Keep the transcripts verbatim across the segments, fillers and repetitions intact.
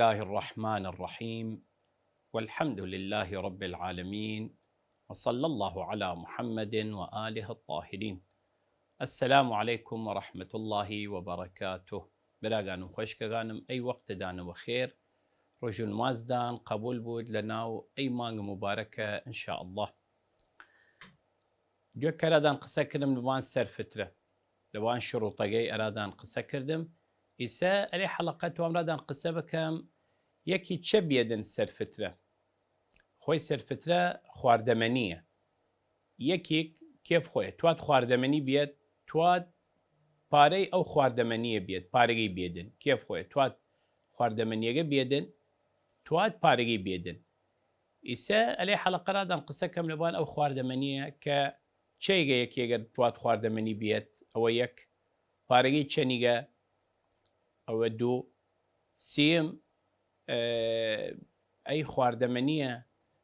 الله الرحمن الرحيم. والحمد لله رب العالمين. وصلى الله على محمد وآله الطاهرين. السلام عليكم ورحمة الله وبركاته. براگانم خوەشکەگانم، ئەی وەختەدانە وەخێر، ڕۆژ و نمازدان قەبول بوود لە ناو ئەی مانگ مبارەکە ان شاء الله. دوێ کەرادان قسە کردم لەوان سەرفترە، لەوان شروطەگەی ئەرادان قسە کردم. ئیسە ئەرێ حەڵەقە توام رادان قسە بکەم، یەکی چە بیەدن سەرفترە. خوەی سەرفترە خواردەمەنیە. یەکیک کێف خوەیە تواد خواردەمەنی بیەد، تواد پارەی ئەو خواردەمەنیە بیەد، پارەگەی بیەدن. کێف خوەیە تواد خواردەمەنیەگە بیەدن، تواد پارەگەی بیەدن. ئیسە ئەلێ حەڵەقە رادان قسە کەم لەبان ئەو خواردەمەنیە کە چەیگە یەکێگە تواد خواردەمەنی بیەد، ئەوە یەک. پارەگەی چەنیگە، ئەوە دوو. سیم، ئە، ئەی خواردەمەنیە،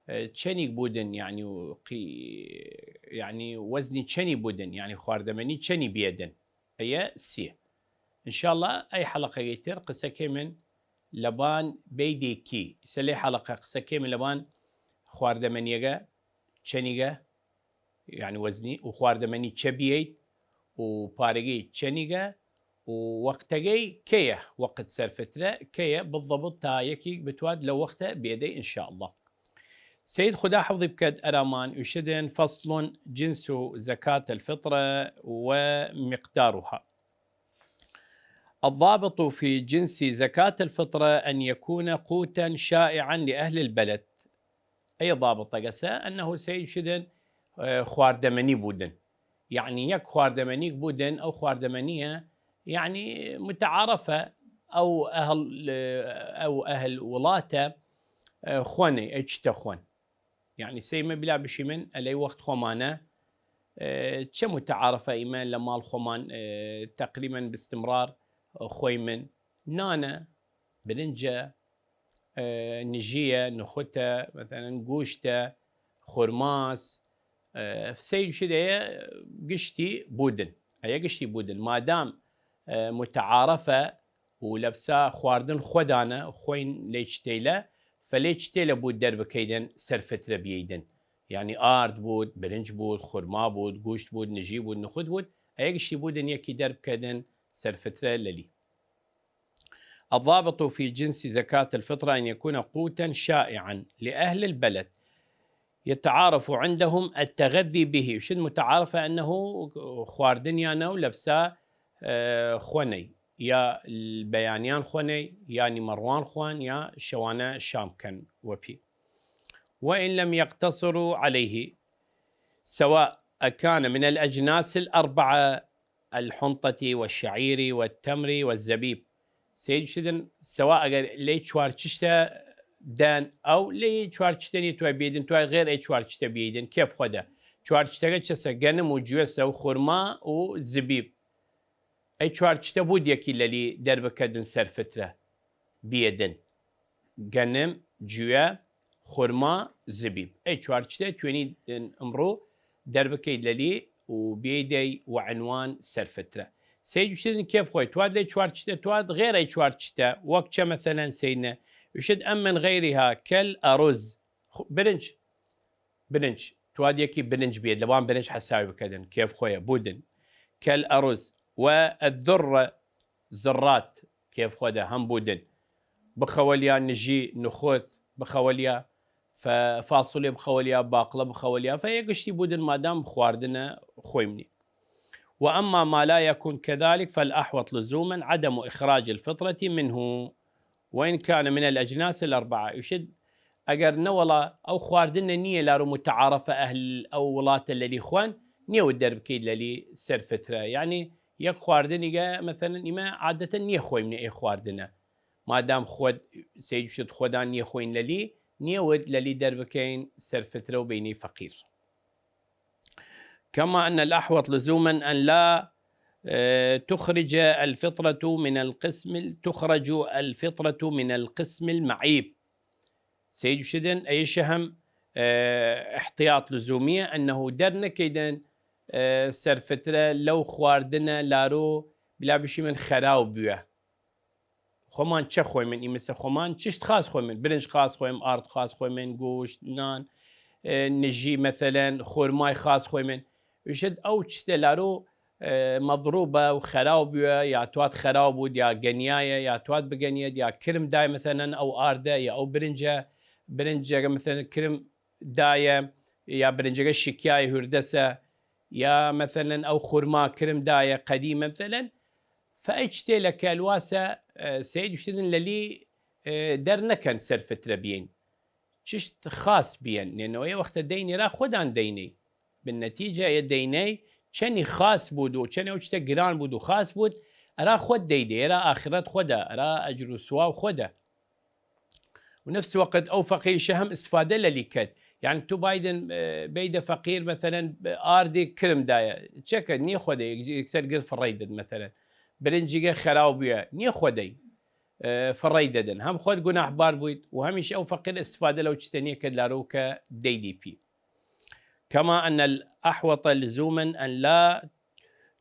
ئە، چەنیگ بودن، یعنی و قی-، یعنی وەزنی چەنی بودن، یعنی خواردەمەنی چەنی بیەدن، ئەیە سی. ان شاء الله ئەی حەڵەقەگەی تر قسە کەیمن لەبان بەیدێکی. ئیسە لەی حەڵەقە قسە کەیمن لەبان خواردەمەنیەگە چەنیگە، یعنی وەزنی و خواردەمەنی چە بیەید و پارەگەی چەنیگە و وەختەگەی کەیە، وەقت سەرفترە کەیە بالضبط تا یەکیگ بتواد لە وەختە بیەدەی ان شاء الله. سید خدا حفظی بکەد ئەرامان ئوشدن فصل جنس زکاة الفطرە و مقدارها. الضابط في جنس زكاة الفطرة أن يكون قوتا شائعا لأهل البلد. ئەی ضابطەگەسە ئەنەهو سەید شدن، ئە، خواردەمەنی بودن. یعنی یەک خواردەمەنیگ بودن، ئەو خواردەمەنیە، یعنی متعارفە، ئەو ئەهل، ئەو ئەهل وڵاتە، ئە، خوەنەی، ئەی چتە خوەن. یعنی سەیمە بلا بشیمن ئەلەی وەخت خوەمانە، ئە، چە متعارفە ئیمە لە ماڵ خوەمان، ئە، تقریبا باستمرار خوەیمن نانە، برنجە، ئە، نژیە، نخوتە، مثلا گوشتە، خورماس، ئە، سەیل شدەیە گشتی بودن. ئەیە گشتی بودن. مادام، ئە، متعارفە و لەبسا خواردن خوەدانە، خوەین لەی چتەیلە، فەلەی چتەیلە بود دەربکەیدن سەرفترە بیەیدن. یعنی ئارد بود، برنج بود، خورما بود، گوشت بود، نژی بود، نخود بود، ئەیە گشتی بودن یەکی دەربکەیدن سەرفترە لەلی. الضابط في جنس زكاة الفطر أن يكون قوتا شائعا لأهل البلد يتعارف عندهم التغذي به. شد متعارفة أنه خواردنیانە و لەبسا، ئە، خوەنەی، یا بەیانیان خوەنەی، یا نیمەڕوان خوەن، یا شەوانە شام کەن وەپی. وإن لم يقتصروا عليه، سواء كان من الأجناس الأربعة، الحنطة والشعير والتمر والزبيب. سەید شدن سەوا ئەگەر لەی چوار چشتە دان، ئەو لەی چوار چشتە نیە توای بیەیدن، توای غێر ئەی چوار چشتە بیەیدن، کێف خوەدە. چوار چشتەگە چەسە؟ گەنم و جوێسە و خورما و زبیب. ئەی چوار چشتە بود یەکی لەلی دەربکەدن سەرفترە بیەدن. گەنم، جوێ، خورما، زبیب. ئەی چوار چتە توێنی ئمڕوو دەربکەید لەلی و بیەیدەی وە عنوان سەرفترە. سەید وشتن کێف خوەی تواد لەی چوار چتە، تواد غێر ئەی چوار چتە، وەک چە مەسەلەن سەیدنە وشت ئەم من غەیریها کەل ئەڕوز، خو-، برنج، برنج، تواد یەکی برنج بیەد، لەوان برنج حەساوی بکەدن، کێف خوەیە بودن. کەل ئەڕوز و الذرة، زڕات، کێف خوەدە هەم بودن. بخەوەلیا نژی، نخود، بخەوەلیا ف-، فاصولیا، بخەوەلیا باقڵە، بخەوەلیا فە یە گشتی بودن مادام خواردنە خویمنی. وأما ما لا يكون كذلك فالأحوط لزوما عدم إخراج الفطرة منه وإن كان من الأجناس الأربعة. ئیشت ئەگەر نەوەڵا ئەو خواردنە نییە لارو متعارفە ئەهل ئەو وڵاتە لەلی خوەن، نیەوت دەربکەید لەلی سەرفترە. یعنی یەک خواردنیگە، مەسەلەن ئیمە عادەتەن نیە خوەیمنە ئێ خواردنە. مادام خوەد سەید شت خوەدان نیە خوەین لەلی، نیەوت لەلی دەربکەین سەرفترە و بینەی فەقیر. كما أن الأحوط لزوما أن لا، آه، تخرج الفطرة من القسم، تخرج الفطرة من القسم المعيب. سەید شدن ئەیشە هەم، آه، احتیاط لزومیە، ئەنەهو دەر نەکەیدن، آه، سەرفترە لەو خواردنە لارو بلا بشی من خەراو بویە. خوەمان چە خوەیمن، ئی مسە خوەمان چشت خاس خوەیمن، برنج خاس خوەیم، ئارد خاس خوەیمن، گوشت، نان، ئێ، نژی، مەسەلەن، خورمای خاس خوەیمن. ئیشت ئەو چشتە لارو، ئێ، مەضروبە و خەراو بویە، یا توات خەراو بوود، یا گەنیایە، یا توات بگەنیەد، یا کرم دای، مەسەلەن، ئەو ئاردە، یا ئەو برنجە، برنجەگە، مەسەلەن، کرم دایە، یا برنجەگە شکیایە، هوردەسە، یا، مەسەلەن، ئەو خورما کرم دایە، قەدیمە، مەسەلەن، فە ئەی چتێ لە کەلواسە، ئێ، سەید وشتن لەلی، ئێ، دەر نەکەن سەر فترە بیەین. چشت خاس بیەن، نێنەوەی وەختە دەینێ را خۆدان دەینەی. بن نەتیجە یە دەینەی چەنی خاس بوود و چەنی ئەو چتە گران بوود و خاس بوود، ئەرا خۆت دەیدێ، ئەرا ئاخرەت خۆدە، ئەرا ئەجر و سواو خۆدە. و نەفس وەقت ئەو فەقیریشە هەم ئستفادە لەلی کەد. یان تو بایدن، ئێ، بەیدە فەقیر، مەسەلەن، ئاردێ کرم دایە. چەکە نیە خۆدەی، یەکسەر گر فڕەی دەد، مەسەلەن. برنجیگە خەراو بویە، نیە خۆدەی، ئێ، فڕەی دەدن. هەم خۆت گوناحبار بوویت و هەمیش ئەو فەقیر ئستفادە لەو چتە نیە کەد لارو کە دەیدی پی. كما أن الأحوط لزوما أن لا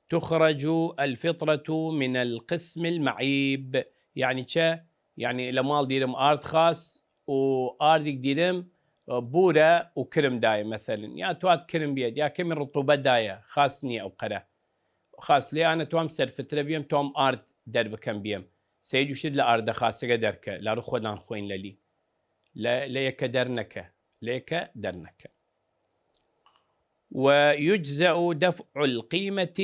تخرج الفطرة من القسم المعيب. یعنی چە؟ یعنی لە ماڵ دیرم ئارد خاس و ئاردیگ دیرم بورە و کرم دایە، مەسەلەن. یا توات کرم بیەد، یا کەمی رطوبە دایە، خاس نیە ئەو قەرە. خاس لێ ئانە توام سەر فترە بیەم، توام ئارد دەر بکەم بیەم. سەید وشت لە ئاردە خاسەگە دەرکە، لارو خۆدان خوین لەلی. لە، لە یەکە دەر نەکە، لە یەکە دەر نەکە. ويجزأ دفع القيمة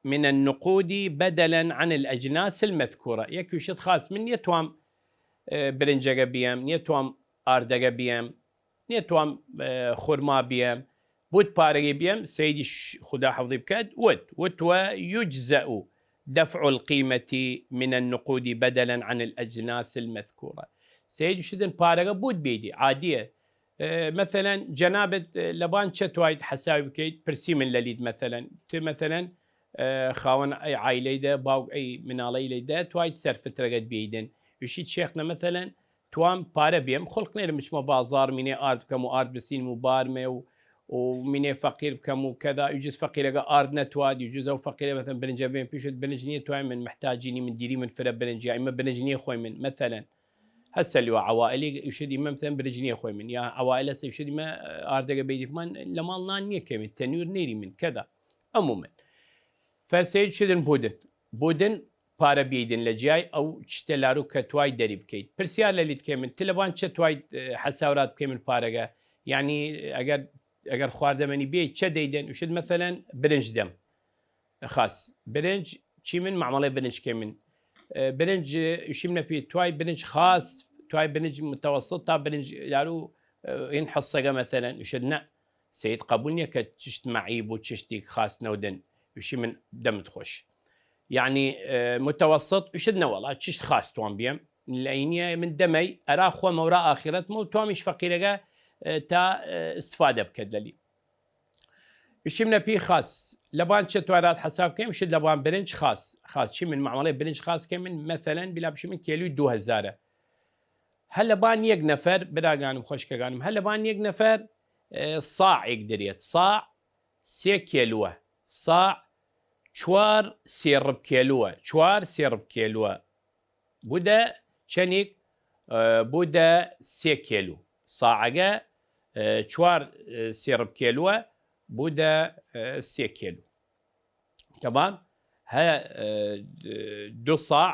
من النقود بدلا عن الأجناس المذكورة. یەک وشت خاس من نیە توام، ئێ، برنجەگە بیەم، نیە توام ئاردەگە بیەم، نیە توام، ئێ، خورما بیەم، بوت پارەگەی بیەم، سەیدیش خودا حەفظی بکەد، وت، وت وە يجزأ دفع القيمة من النقود بدلا عن الأجناس المذكورة. سەید وشتن پارەگە بوت بیدی، عادیە. ئێ، مەسەلەن، جەنابت، ئێ، لەبان چە تواید حەساوی بکەید؟ پرسی من لەلید، مەسەلەن. ت، مەسەلەن، ئێ، خاوەن ئەی عایلەیدە، باوگ ئەی مناڵەیلەیدە، تواید سەر فترەگەت بیەیدن. وشید شێخنە، مەسەلەن، توام پارە بیەم، خلق نەیرم بچمە بازار، مینێ ئارد بکەم و ئارد بسینم و بارمێ و، و مینێ فەقیر بکەم و کەدا، یوجز فەقیرەگە ئارد نەتواد، یوجز ئەو فەقیرە، مەسەلەن، برنجە بێم پیشت، برنج نیە، توای من محتاجی نی، من دیری من فرە برنج، یا ئیمە برنج نیە خوەی من، مەسەلەن. هەسە لیوا عەوائلی ئیشت ئیمە، مەسەلەن، برنج نیە خوەی من، یا عەوائل هەسە ئیشت ئیمە ئاردەگە بەیدیفمان، لە ماڵ نان نیە کەمین، تەنویر نێریمن، کەدا. عمومەن. فە سەید شدن بودن. بودن پارە بیەیدن لە جیای ئەو چتە لارو کە توای دەری بکەید. پرسیار لەلید کەمن، ت لەبان چە توای، ئێ، حەساورات بکەمن پارەگە؟ یعنی، ئەگەر، ئەگەر خواردەمەنی بیەید، چە دەیدن؟ وشت، مەسەلەن، برنج دەم. خاس. برنج، چی من معاملەی برنج کەمن؟ ئێ، برنج، ئێ، شیم نەپی، توای برنج خاس، توای برنج متوسط تا برنج لارو، ئێ، این حەسەگە، مەسەلەن، وشت، نە. سەید قەبول نیە کە چشت مەعیب و چشتیگ خاس نەودن، وشی من دەمت خوەش. یعنی، ئێ، متوسط، وشت، نەوەڵا، چشت خاس توان بیەم. لەینیە من دەمەی، ئەرا خوەم و ئەرا ئاخرەتم و توامیش فەقیرەگە، ئێ، تا، ئێ، استفادە بکەد لەلی. وشی من پی خاس، لەبان چە توارات حەساب کەیم؟ وشت، لەبان برنج خاس. خاس چی من معاملەی برنج خاس کەمن؟ مەسەلەن، بیلا بشی من کێلوی دو هەزارە. هە لەبان یەک نەفەر، براگانم، خوەشکەگانم، هە لەبان یەک نەفەر، ئێ، ساعێک دریەت. ساع سێ کێلوە. ساع چوار سێ ڕب کێلوە. چوار سێ ڕب کێلوە. بودە چەنیک؟ ئێ، بودە سێ کێلو. ساعەگە، ئێ، چوار، ئێ، سێ ڕب کێلوە، بودە، ئێ، سێ کێلو. تەمام؟ هە، ئێ، دو ساع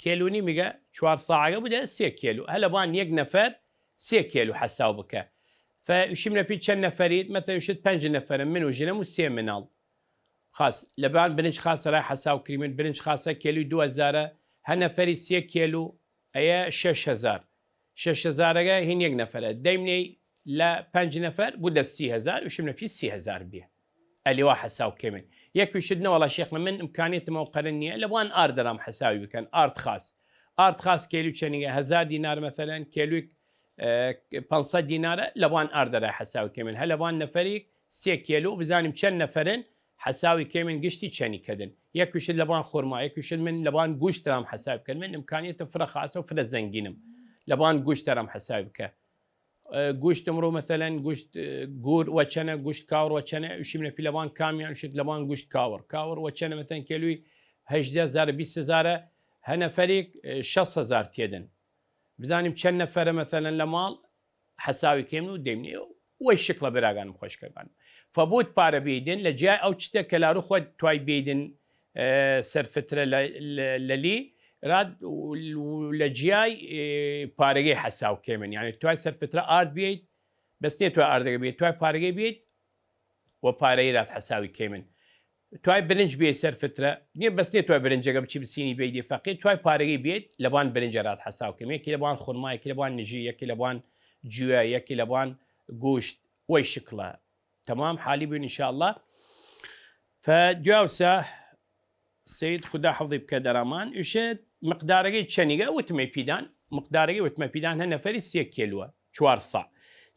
کێلو نیمیگە، چوار ساعەگە بودە سێ کێلو. هە لەبان یەک نەفەر سێ کێلو حەساو بکە. فە وشیم نەپی چەن نەفەریت؟ مەسەلەن، وشت پەنج نەفەرم، من و ژنم و سێ مناڵ. خاس، لەبان برنج خاسە رای حەساو کریمن، برنج خاسە کێلوی دو هەزارە، هە نەفەری سێ کێلو، ئەیە شەش هەزار. شەش هەزارەگە هین یەک نەفەرە. دەیمنەی لە پەنج نەفەر بودە سی هەزار، وشیم نەپی سی هەزار بیە. ئەلیوا حەساو کەمن. یەک وشت، نەوەڵا شێخ، من ئمکانیتم ئەو قەرن نیە، لەبان ئاردەرام حەساوی بکەن، ئارد خاس. ئارد خاس کێلو چەنیگە؟ هەزار دینار مەسەلەن، کێلویک، ئێ، پەنج سەد دینارە، لەبان ئاردەرا حەساوی کەمن. هە لەبان نەفەریک سێ کێلو، بزانیم چەن نەفەرن، حەساوی کەمن گشتی چەنی کەدن. یەک وشت لەبان خورما، یەک وشت من لەبان گوشت رام حەساوی بکەن. من ئمکانیتە فرە خاسە و فرە زەنگینم. لەبان گوشت رام حەساوی بکە. ئێ، گوشت ئمڕوو مەسەلەن گوشت، ئێ، گور وەچەنە، گوشت کاوڕ وەچەنە، ئوشیم نەپی لەبان کامیان؟ وشت، لەبان گوشت کاوڕ. کاوڕ وەچەنە؟ مەسەلەن کێلوی هەژدە هەزارە، بیست هەزارە، هە نەفەریگ، ئێ، شەس هەزار تیەێدن. بزانیم چەن نەفەرە مەسەلەن لە ماڵ، حەساوی کەیمن و دەیمنێ. وەی شکڵە براگانم خوەشکەگان. فە بوود پارە بیەیدن لە جیای ئەو چتە کە لاروخ وە توای بیەیدن، ئێ، سەرفترە لە، لە، لەلی راد و، و لە جیای، ئێ، پارەگەی حەساو کەیمن. یعنی توای سەرفترە ئارد بیەید، بەس نیە توای ئاردەگە بیەید، توای پارەگەی بیەید، و پارەی راد حەساوی کەیمن. توای برنج بیەی سەرفترە، نیە بەس نیە توای برنجەگە بچی بسینی بیەیدی فەقیر، توای پارەگەی بیەید لەبان برنجە راد حەساو کەیم. یەکی لەبان خورما، یەکی لەبان نژی، یەکی لەبان جویە، یەکی لەبان گوشت، وەی شکڵە. تەمام حالی بوین ئینشاءاللە. فە دیاوسە سەید خودا حەفظی بکە دەرامان، ئوشێد مقدارەگەی چەنیگە وتمەی پیدان، مقدارەگەی وتمە پیدان هە نەفەری سێ کێلوە، چوار صاع.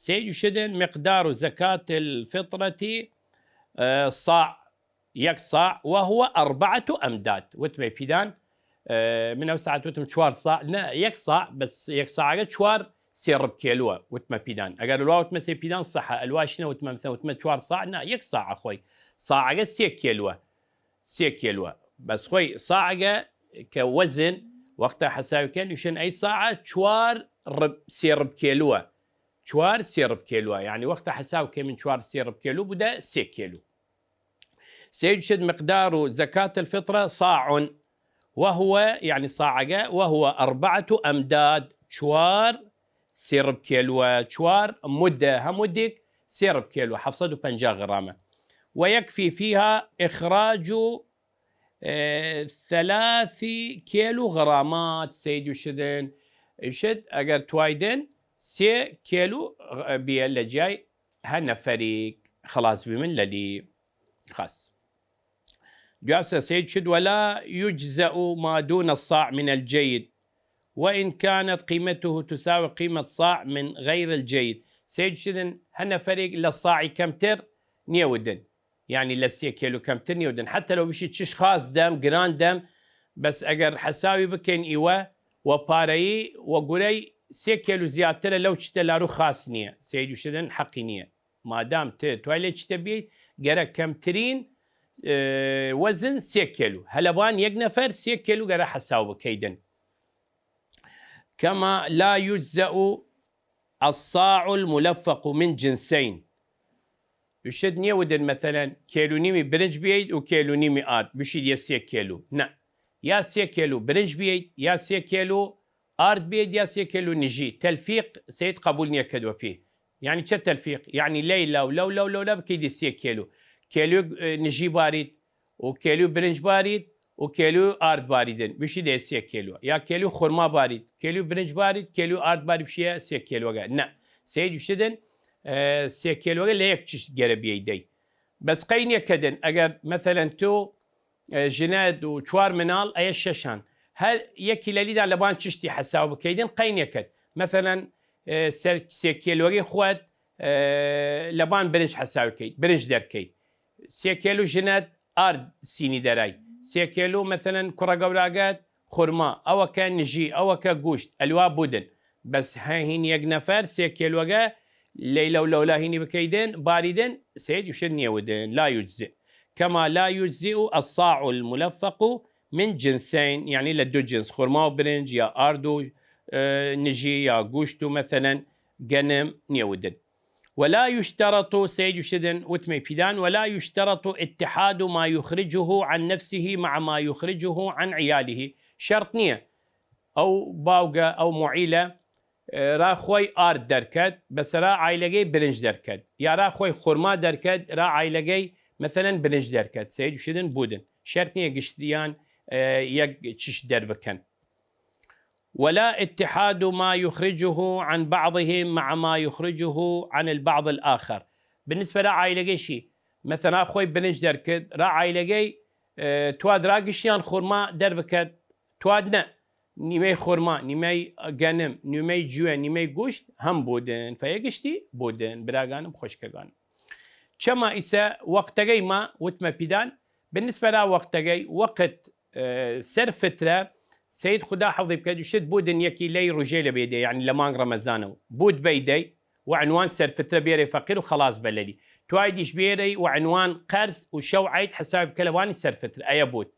سەید ئوشێدن مقدار زکات الفطرەتی، ئێ، صاع، یەک صاع، وهو أربعة أمداد. وتمەی پیدان، ئێ، من ئەو ساعت وتم چوار صاع، نە، یەک صاع، بەس یەک صاعەگە چوار سێ رب کێلوە، وتمە پیدان. ئەگەر لوا وتمە سێ پیدان صحە، ئەلواشنە وتمە، مثلا وتمە چوار صاع، نە، یەک صاع خوەی. صاعەگە سێ کێلوە. سێ کێلوە. بەس خوەی ساعەگە کە وەزن وەختە حەساوی کەن، ئوشێن ئەی ساعە چوار رب، سێ رب کێلوە. چوار سێ رب کێلوە. یعنی وەختە حەساو کەمین چوار سێ رب کێلو بودە سێ کێلو. سەید ئوشێد مقدار زکات الفطرە صاع، وهو، یعنی ساعەگە، وهو أربعة أمداد، چوار سێ رب کێلوە، چوار مدە، هە مدێک سێ رب کێلوە، حەفت سەد و پەنجا غرامە. ويكفي فيها إخراج، ئێ، ثلاث كيلو غرامات. سەید ئوشێدن، ئوشێد ئەگەر توایدن سێ کێلو بیە لە جیای هە نەفەریگ خلاص بیمن لەلی خاص. دویاسە سەید ئوشێد: ولا يجزأ ما دون الصاع من الجيد وإن كانت قيمته تساوي قيمة صاع من غير الجيد. سەید ئوشێدن هە نەفەریگ لە ساعی کەمتر نیەودن. یعنی لە سێ کێلو کەمتر نیەودن. حتی لەو بشی چش خاص دەم، گران دەم، بەس ئەگەر حەساوی بکەین ئیوە وە پارەیی وە گورەی سێ کێلو زیاترە لەو چتە لارو خاص نیە. سەید ئوشێدن حەقی نیە. مادام ت توای لێ چتە بیەید، گەرە کەمترین، ئێ، وەزن سێ کێلو. هەلەبان یەک نەفەر سێ کێلو گەرە حەساو بکەیدن. كما لا يجزأ الصاع الملفق من جنسين. ئوشێد نیەودن مەسەلەن کێلو نیمی برنج بیەید و کێلو نیمی ئارد، بشید یە سێ کێلو. نە. یا سێ کێلو برنج بیەید، یا سێ کێلو ئارد بیەید، یا سێ کێلو نژی. تلفیق سەید قەبول نیەکەد وە پی. یعنی چە تلفیق؟ یعنی لەی لەو، لەو، لەو، لەو، لە بکەیدی سێ کێلو. کێلو، ئێ، نژی بارید، و کێلو برنج بارید، و کێلو ئارد باریدن، بشی دە سێ کێلوە. یا کێلو خورما بارید، کێلو برنج بارید، کێلو ئارد باری بشیە سێ کێلوەگە. نە. سەید ئوشێدن، ئێ، سێ کێلوەگە لە یەک چشت گەرە بیەیدەی. بەس قەی نیەکەدن، ئەگەر مەسەلەن تو، ئێ، ژنەد و چوار مناڵ، ئەیە شەشان. هەر یەکی لەلیدا لەبان چشتی حەساو بکەیدن، قەی نیەکەد. مەسەلەن، ئێ، سەر سێ کێلوەگەی خوەد، ئێ، لەبان برنج حەساو کەید، برنج دەرکەید. سێ کێلو ژنەد ئارد سینی دەرای، سێ کێلو مەسەلەن کوڕە گەوراگەد خورما، ئەوەکە نژی، ئەوەکە گوشت، ئەلوا بودن. بەس هە هین یەک نەفەر سێ کێلوەگە لەیلە و لەولا هینی بکەیدن، باریدن، سەید ئوشێد نیەودن، لا يجزئ. كما لا يجزئ الصاع الملفق من جنسين، یعنی لە دو جنس، خورما و برنج، یا ئارد و، ئێ، نژی، یا گوشت و مەسەلەن گەنم نیەودن. ولا يشترط، سەید ئوشێدن وتمەی پیدان، ولا يشترط اتحاد ما يخرجه عن نفسه مع ما يخرجه عن عياله. شەرت نیە ئەو باوگە، ئەو معیلە، ئێ، را خوەی ئارد دەرکەد، بەسەرا عایلەگەی برنج دەرکەد، یا را خوەی خورما دەرکەد، را عایلەگەی مەسەلەن برنج دەرکەد. سەید ئوشێدن بودن. شەرت نیە گشتیان، ئێ، یەک چشت دەربکەن. ولا اتحاد ما يخرجه عن بعضهم مع ما يخرجه عن البعض الآخر. بالنسبة لە عایلەگەیشی، مەسەلەن خوەی برنج دەرکەد، را عایلەگەی، ئێ، تواد را گشتیان خورما دەربکەد، تواد نە. نیمەی خورما، نیمەی گەنم، نیمەی جوێ، نیمەی گوشت هەم بودن. فەیە گشتی بودن، براگانم، خوەشکەگانم. چەما ئیسە وەختەگەی ما وتمە پیدان، بالنسبە لا وەختەگەی وەقت، ئێ، سەر فترە، سەید خودا حەفظی بکەد، ئوشێد بودن یەکی لەی روژەی لە بەیدەی، یعنی لە مانگ رەمەزانەو. بود بەیدەی، وە عنوان سەر فترە بێرەی فەقیر و خەڵاس بە لەلی. توایدیش بێرەی وە عنوان قەرز و شەو عەید حەساب بکە لەوانی سەر فترە. ئەیە بود.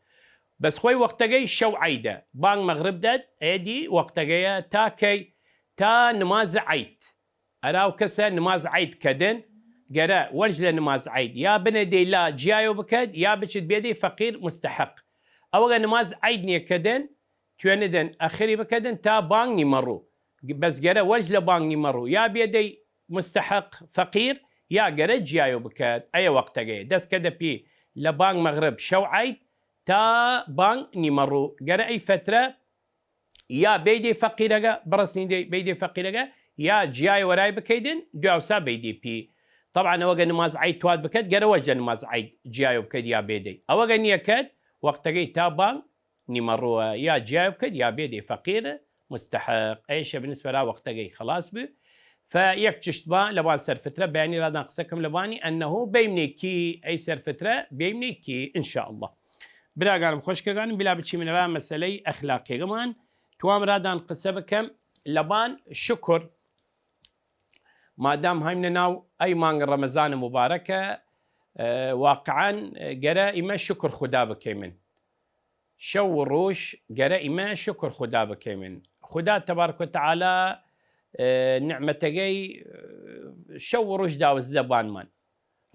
بەس خوەی وەختەگەی شەو عەیدە، بانگ مەغرب دەد، ئەیە دی وەختەگەیە تا کەی؟ تا نماز عەید. ئەراو کەسە نماز عەید کەدن، گەرە وەرج لە نماز عەید یا بنەدەی لا جیایۆ بکەد، یا بچد بێدەی فەقیر مستەحق. ئەوەگە نماز عەید نیەکەدن، توێنەدن ئەخری بکەدن تا بانگ نیمەڕوو. بەس گەرە وەرج لە بانگ نیمەڕوو یا بێدەی مستەحق، فەقیر، یا گەرە جیایۆ بکەد. ئەیە وەختەگەیە دەست کەدە پی لە بانگ مەغرب شەو عەید تا بانگ نیمەڕوو. گەرە ئەی فەترە یا بەیدەی فەقیرەگە، بڕسنیدەی بەیدەی فەقیرەگە، یا جیای وەرای بکەیدن، دویاوسا بەیدەی پی. طبعا ئەوەگە نماز عەید تواد بکەد، گەرە وەرج لە نماز عەید جیایۆ بکەد یا بێدەی. ئەوەگە نیەکەد، وەختەگەی تا بانگ نیمەڕووە، یا جیای بکەد یا بێدەی فەقیر مستەحق. ئەیشە بنسبە را وەختەگەی خلاص بو. فە یەک چشت با لەبان سەر فترە بەیانی رادان قسە کەم لەبانی ئەنەهو بەیمنێ کی، ئەی سەر فترە بەیمنێ کی، ان شاء الله. براگانم خوەشکەگانم، بلا بچیمنە را مەسەلەی ئەخلاقیەگەمان، توام رادان قسە بکەم لەبان شکر. مادام هایمنە ناو ئەی مانگ رەمەزان مبارەکە، ئە، واقعا گەرە ئیمە شکر خودا بکەیمن. شەو و روژ گەرە ئیمە شکر خودا بکەیمن. خودا تبارک و تعالی، ئە، نعمەتەگەی، ئە، شەو و روژ داوەزدە بانمان.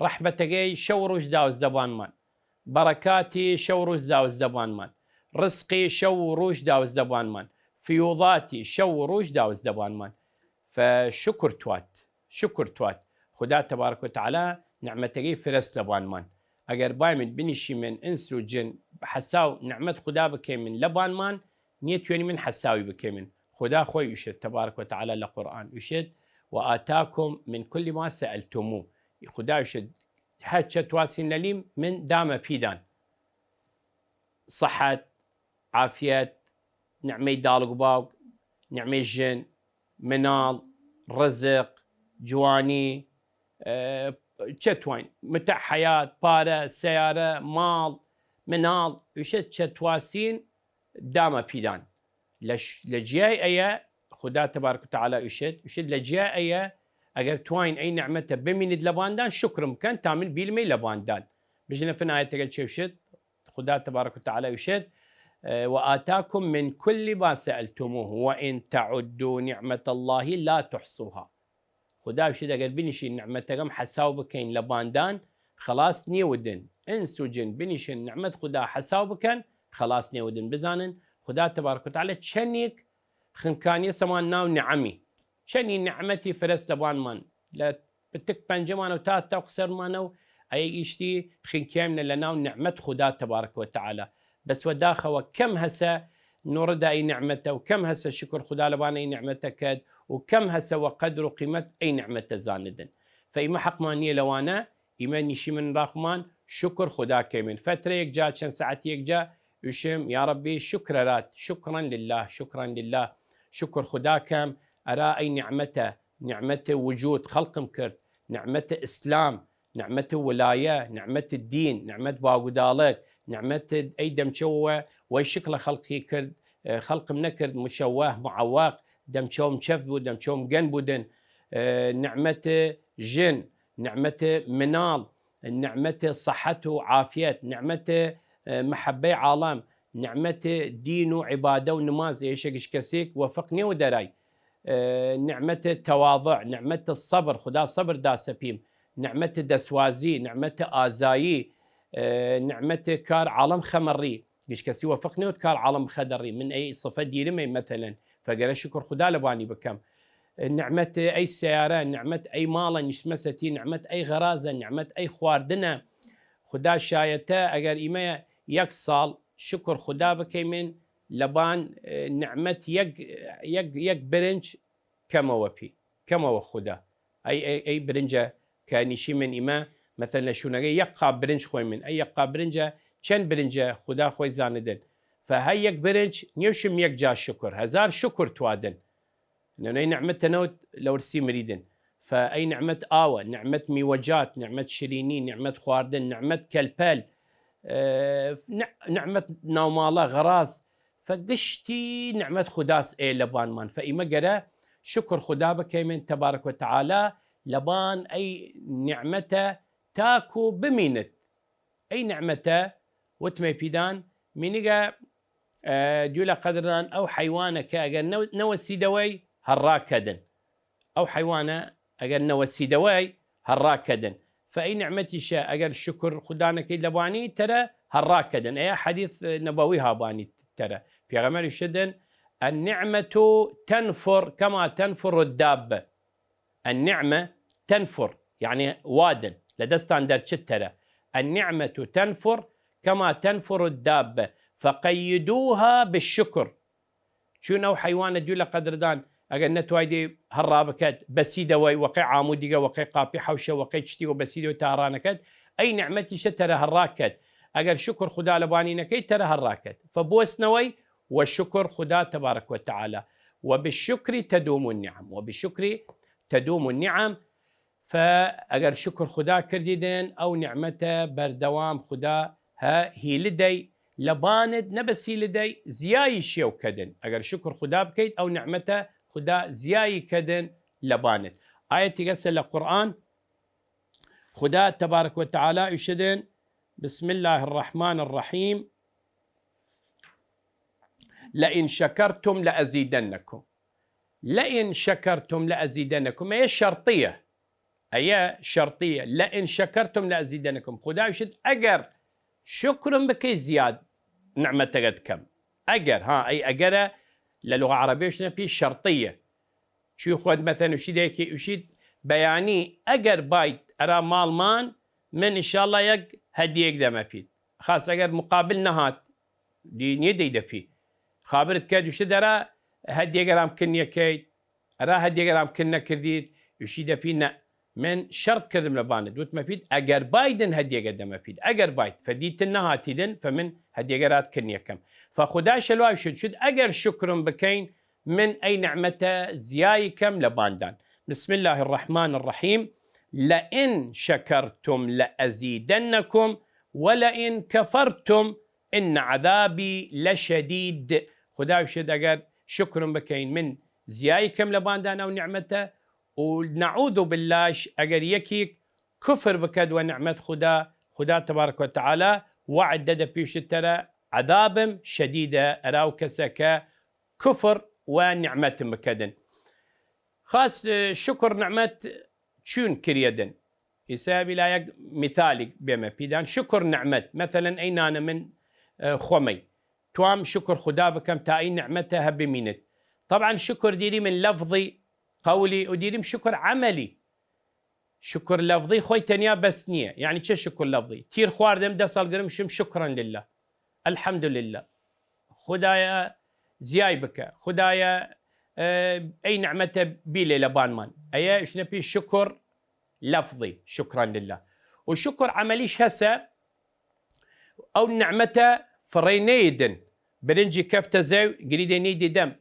رەحمەتەگەی شەو و روژ داوەزدە بانمان. بەڕەکاتی شەو و روژ داوەزدە بانمان. رزقی شەو و روژ داوەزدە بانمان. فیوضاتی شەو و روژ داوەزدە بانمان. فە شکر توات. شکر توات. خودا تبارک و تعالی نعمەتەگەی فرەس لەبانمان. ئەگەر بایمن بنیشیمن ئنس و جن حەساو نعمەت خودا بکەیمن لەبانمان، نیەتوێنیمن حەساوی بکەیمن. خودا خوەی ئوشێد تبارک و تعالی لە قورئان ئوشێد: «وآتاکم من کل ما سألتموه.» خودا ئوشێد هەر چە تواسین لەلیم من دامە پیدان. صحت، عافیەت، نعمەی داڵگ و باوگ، نعمەی ژن، مناڵ، رزق، جوانی، ئە، چە تواین، متع حیات، پارە، سیارە، ماڵ، مناڵ، ئوشێد چە تواسین دامە پیدان. لە ش-، لە جیای ئەیە خودا تبارک و تعالی ئوشێد، ئوشێد لە جیای ئەیە ئەگەر تواین ئەی نعمەتە بمینید لەباندان، شکرم بکەن تا من بیلمەی لەباندان. بژنە فن ئاەتەگە چێ ئوشێد؟ خودا تبارک و تعالی ئوشێد، ئە، «وآتاکم من کل ما سألتموه وإن تعدوا نعمة الله لا تحصوها.» خودا ئوشێد ئەگەر بنیشین نعمەتەگەم حەساو بکەین لەباندان، خلاص نیەودن. ئنس و جن بنیشن نعمەت خودا حەساو بکەن، خلاص نیەودن. بزانن خودا تبارک و تعالی چەنیک خنکانیە سەمان ناو نعەمی. چەنی نعمەتی فرەس لەبانمان، لە پتک پەنجەمانەو تا تەق سەرمانەو، ئەی ئیشتی خنکیایمنە لە ناو نعمەت خودا تبارک و تعالی. بەس وە داخەوە کەم هەسە نوڕدا ئی نعمەتە و کەم هەسە شکر خودا لەبان ئی نعمەتە کەد و کەم هەسە وە قەدر و قیمەت ئی نعمەتە زاندن. فە ئیمە حەقمان نیە لەوانە ئیمە نیشیمن راخمان شکر خودا کەیمن. فترە یەک جا، چەن ساعەت یەک جا، ئوشم: یا ربی، شکر رات، شکرا لله، شکرا لله. شکر خودا کەم، ئەرا ئەی نعمەتە، نعمەت وجود خەڵقم کرد، نعمەت ئسلام، نعمەت ولایە، نعمەت دین، نعمەت باگوداڵک، نعمەت ئەی دەمچەوە وەی شکلە خەڵقی کرد، ئە، خەڵقم نەکرد مشەوه، معەوەق، دەمچەوم چەف بوو، دەمچەوم گەن بودن، ئە، نعمەت ژن، نعمەت مناڵ، نعمەت صحت و عافیەت، نعمەت، ئە، محەبەی عاڵەم، نعمەت دین و عبادە و نماز. ئێشە گشت کەسیک وەفق نیەو دەرای، ئە، نعمەت تواضع، نعمەت صبر، خودا صبر داسە پیم، نعمەت دەسوازی، نعمەت ئازایی، ئە، نعمەت کار عاڵەم خەمەڕی. گشت کەسی وەفق نیەوت کار عاڵەم خەدەڕی. من ئەی صفە دیرمەی مەتەلەن، فەگەرە شکر خودا لەبانی بکەم. نعمەت ئەی سیارە، نعمەت ئەی ماڵە نیشتمەسەتی، نعمەت ئەی غەرازە، نعمەت ئەی خواردنە. خودا شایەتە ئەگەر ئیمە یەک ساڵ شکر خودا بکەیمن لەبان، ئە، نعمەت یەک، یەک، یەک برنج کەمەوە پی، کەمەوە خودا. ئەی، ئەی، ئەی برنجە کە نیشیمن ئیمە، مەثەلەن لە شوونەگە یەک قاب برنج خوەیمن، ئەی یەک قاب برنجە چەن برنجە خودا خوەی زاندن. فە هەی یەک برنج نیەوشم یەک جا شکر، هەزار شکر توادن. نەنەی نعمەت تەنەوت لە ورسی مریدن. فە ئەی نعمەت ئاوە، نعمەت میوەجات، نعمەت شیرینی، نعمەت خواردن، نعمەت کەلپەل، ئە، نع-، نعمەت ناوماڵە، غەراز. فە گشتی نعمەت خوداس ئێ لەبانمان. فە ئیمە گەرە شکر خودا بکەیمن تبارک و تعالی لەبان ئەی نعمەتە تاکو بمینت. ئەی نعمەتە وتمەی پیدان مینگە، ئە، دویلە قەدردان ئەو حەیوانە کە ئەگەر نەو-، نەوەسیدەوەی هەڕا کەدن. ئەو حەیوانە ئەگەر نەوەسیدەوەی هەڕا کەدن. فەئی نعمەتیشە ئەگەر شکر خودا نەکەید لەبانی تەرە هەڕا کەدن. ئەیە حەدیث نەبەوی هابانی تەرە. پێغەمەری شدن، النعمة تنفر كما تنفر الدابة. النعمة تنفر، یعنی وادن، لە دەستان دەرچت تەرە. النعمة تنفر كما تنفر الدابة فقيدوها بالشكر. چون ئەو حەیوانە دویلە قەدردان، ئەگەر نەتوایدی هەڕا بکەد، بەسیدەوەی وەقەی عامودیگە، وەقەی قاپی حەوشە، وەقەی چتیگە بەسیدەوەی تا هەڕا نەکەد، ئەی نعمەتیشە تەرە هەڕا کەد. ئەگەر شکر خودا لەبانی نەکەید، تەرە هەڕا کەد. فە بوەستنەوەی و شکر خودا تبارک و تعالی. وبالشكر تدوم النعم، وبالشكر تدوم النعم. فە ئەگەر شکر خودا کردیدن، ئەو نعمەتە بەردەوام خودا هە هیلدەی لەبانت، نەبەس هیلدەی زیایی شێو کەدن. ئەگەر شکر خودا بکەید، ئەو نعمەتە خودا زیایی کەدن لەبانت. ئاەتیگەسە لە قورئان، خودا تبارک و تعالی ئیشدن، بسم الله الرحمن الرحیم، لئن شکرتم لأزیدنکم. لئن شکرتم لأزیدنکم، ئەیە شەرطیە. ئەیە شەرطیە. لئن شکرتم لأزیدنکم. خودا ئیشد ئەگەر شکرم بکەی زیاد نعمەتەگەت کەم. ئەگەر، ها، ئەی ئەگەرە لە لغە عەرەبیش نەپی شەرطیە. چوی خود مەسەن وشی دەیەکی وشید بەیانی ئەگەر بایت ئەرا ماڵمان من ئنشاءاللە یەک هەدیەک دەمە پیت. خاس ئەگەر مقابل نەهات، دی نیە دەی دەپی. خابرت کرد وشت ئەرا هەدیەگەرام کن یەکەیت، ئەرا هەدیەگەرام کن نەکردیت، وشی دەپی نە. من شەرط کردم لە بانت، وتمە پیت ئەگەر بایدن هەدیەگە دەمە پیت، ئەگەر بایت فەدیتن نەهاتیدن فە من هەدیەگەرات کن یەکەم. فە خودای شەلوای شد شد ئەگەر شکرم بکەین من ئەی نعمەتە زیایی کەم لە باندان. بسم الله الرحمن الرحیم، لئن شکرتم لأزیدنکم ولئن کفرتم ان عذابی لشدید. خودا وشد ئەگەر شکرم بکەین من زیایی کەم لە باندان ئەو نعمەتە، و نعوذ باللهش ئەگەر یەکیک کفر بکەد وە نعمەت خودا، خودا تبارک و تعالی وعد دەدە پیشتەرە عذابم شدیدە ئەراو کەسە کە کفر و نعمەتم بکەدن. خاس، ئە، شکر نعمەت چون کریەدن؟ ئیسا بیلا یەک مثالیک بێمە پیدان. شکر نعمەت، مثلا ئەی نانە من، ئە، خوەمەی. توام شکر خودا بکەم تا ئەی نعمەتە هە بمینت. طبعا شکر دیری من لفظی، قولی، و دیریم شکر عملی. شکر لفظی خوەی تەنیا بەس نیە. یعنی چە شکر لفظی؟ تیر خواردم، دەس ئەڵگرم شم شکرا لله. الحمد لله. خودایە زیای بکە. خودایە، ئە، ئەی نعمەتە بیلێ لە بانمان. ئەیە شنە پی شکر لفظی، شکرا لله. و شکر عملیش هەسە، ئەو نعمەتە فڕەی نەیدن. برنجی کەفتە زەو، گریدێ نیدی دەم.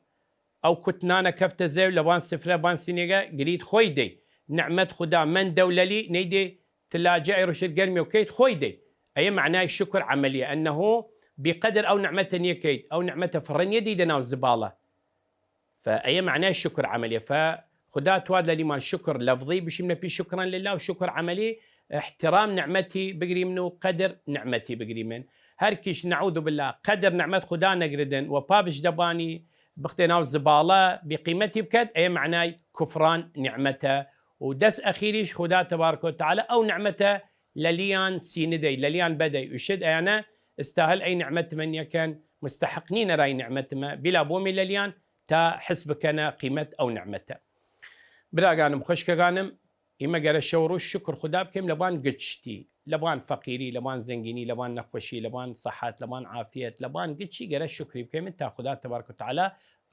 ئەو کوت نانە کەفتە زەو لە بان سفرە بان سینێگە گرید خوەی دەی. نعمەت خودا من دەو لەلی نەیدێ تلاجە ئەی ڕشت گەرمی و کەیت خوەی دەی. ئەیە معنای شکر عملیە، ئەنەهو بقدر ئەو نعمەتە نیەکەیت، ئەو نعمەتە فڕە نیەدی دە ناو زباڵە. فە ئەیە معنای شکر عملیە. فە خودا تواد لەلیمان شکر لفظی بشیم نەپی شکرا لله و شکر عملی احترام نعمەتی بگریمن و قدر نعمەتی بگریمن. هەر کیش نعوذ بالله قدر نعمەت خودا نەگردن و پابش دەبانی بختێ ناو زباڵە بقیمەتی بکەد، ئەیە معنای کفران نعمەتە. و دەس ئەخیریش خودا تبارک و تعالی ئەو نعمەتە لەلیان سیندەی، لەلیان بەدەی، ئوشد ئەیانە استاهل ئەی نعمەتمە نیەکەن، مستحق نین ئەرای نعمەتمە، بیلا بۆمی لەلیان تا حس بکەنە قیمەت ئەو نعمەتە. براگانم، خوشکەگانم، ئیمە گەرە شەو ڕوژ شکر خودا بکەیم لەبان گچتی، لەبان فەقیری، لەبان زەنگینی، لەبان نەخوەشی، لەبان سەحات، لەبان عافیەت، لەبان گچی گەرە شکری بکەیم تا خودا تبارک و تعالی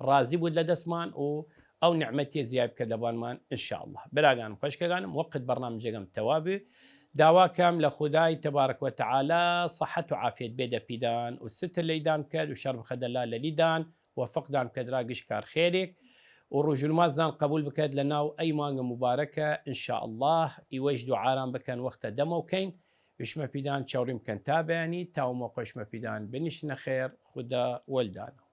ڕازی بود لە دەسمان و ئەو نعمەتی زیای بکەد لەبانمان ان شاء الله. براگانم، خوشکەگانم، وەقت بەرنامجەگەم تەواوی. داواکەم لە خودای تبارک و تعالی صحت و عافیەت بێدە پیدان و ستر لەیدان بکەد و شەڕ بخەدە لا لەلیدان، وەفقدان بکەد را گشت کار خێرێک و ڕوژ و نمازدان قبول بکەد لە ناو ئەی مانگە مبارەکە ان شاء الله. ئیوەیش دوعاران بکەن وەختە دەمەوکەین، وشمە پیدان چاوڕیم بکەن تا بەیانی، تا و مۆقەشمە پیدان بنیشنە خێر، خودا وەلدانە.